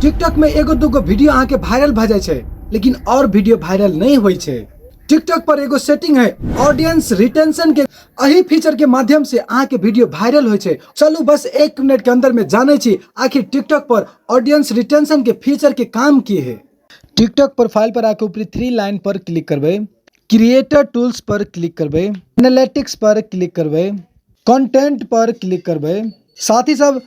TikTok में एगो दूगो वीडियो अहाँ के वायरल भ जाय छै, लेकिन और वीडियो वायरल नहीं होय छै। टिकटॉक पर एगो सेटिंग है ऑडियंस रिटेंशन के, एही फीचर के माध्यम से अहाँ के वीडियो वायरल होय छै। चलू बस 1 मिनट के अंदर में जानै छी आखिर टिकटॉक पर ऑडियंस रिटेंशन के फीचर के काम की है। टिकटॉक प्रोफाइल पर आके ऊपरी 3 लाइन पर क्लिक करबै, क्रिएटर टूल्स पर क्लिक करबै, एनालिटिक्स पर क्लिक करबै, कंटेंट पर क्लिक करबै। साथ ही सब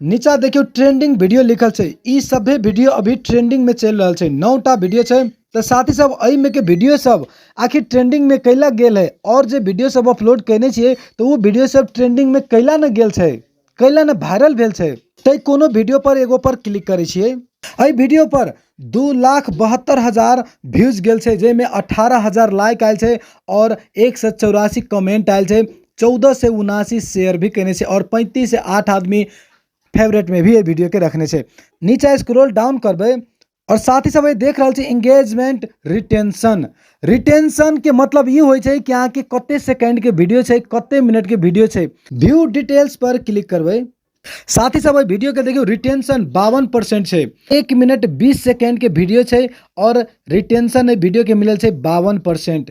नीचा देखियो ट्रेंडिंग वीडियो लिखल छै, ई सभे वीडियो अभी ट्रेंडिंग में चलि रहल छै, 9टा वीडियो छै। तो साथ ही सब एहिमे के वीडियो सब आखिर ट्रेंडिंग में कैला गेल है और जे वीडियो सब अपलोड कयने छियै तो वो वीडियो सब ट्रेंडिंग में कैला न गेल छै, कैला न वायरल भेल छै। तै कोनो वीडियो पर एगो पर क्लिक करै छियै, एहि वीडियो पर 2,72,000 व्यूज गेल छै, जाहिमे 18,000 लाइक आयल छै और 184 कमेंट आयल छै, 1479 शेयर भी कयने छै और 35 से 8 आदमी फेवरेट में भी एहि वीडियो के रखने छै। नीचा स्क्रॉल डाउन करबै और साथ ही सब देख रहल छी एंगेजमेंट रिटेंशन। रिटेंशन के मतलब ई होइ छै कि अहाँके कते सेकेंड के वीडियो छै, कते मिनट के वीडियो छै। व्यू डिटेल्स पर क्लिक करबै। साथ ही सब एहि वीडियो के देखियौ रिटेंशन 52% छै, 1 मिनट 20 सेकेंड के वीडियो छै और रिटेंशन एहि वीडियो के मिलल छै 52%,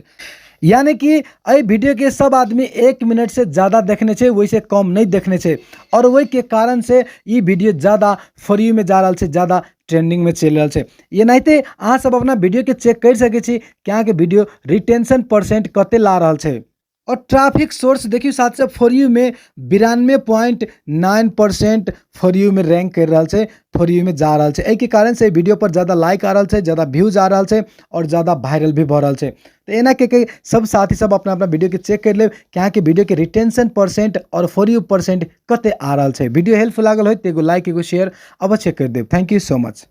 यानी कि एहि वीडियो के सब आदमी 1 मिनट से ज़्यादा देखने छै, वैसे कम नहीं देखने छै और वही के कारण से ई वीडियो ज़्यादा फॉर you में जा रहल छै, ज़्यादा ट्रेंडिंग में चलि रहल छै। एनाहिते अहाँ सब अपना वीडियो के चेक करि सकै छी कि अहाँके वीडियो रिटेंशन परसेंट कते ला रहल छै। और ट्रैफिक सोर्स देखियौ साथ से फॉर you में 92.9% फॉर you में रैंक कर रहल छै, फॉर you में जा रहल छै। एहिके कारण से वीडियो पर ज़्यादा लाइक आ रहल छै, ज़्यादा व्यूज आ रहल छै और ज़्यादा वायरल भी भऽ रहल छै। तो एना के के सब साथी सब अपना अपना वीडियो के चेक कर लेब कि अहाँके वीडियो के रिटेंशन परसेंट और फॉर you percent कते आ रहल छै। वीडियो हेल्पफुल लागल होय तो एगो लाइक एगो शेयर अवश्य कर देब। Thank you so much.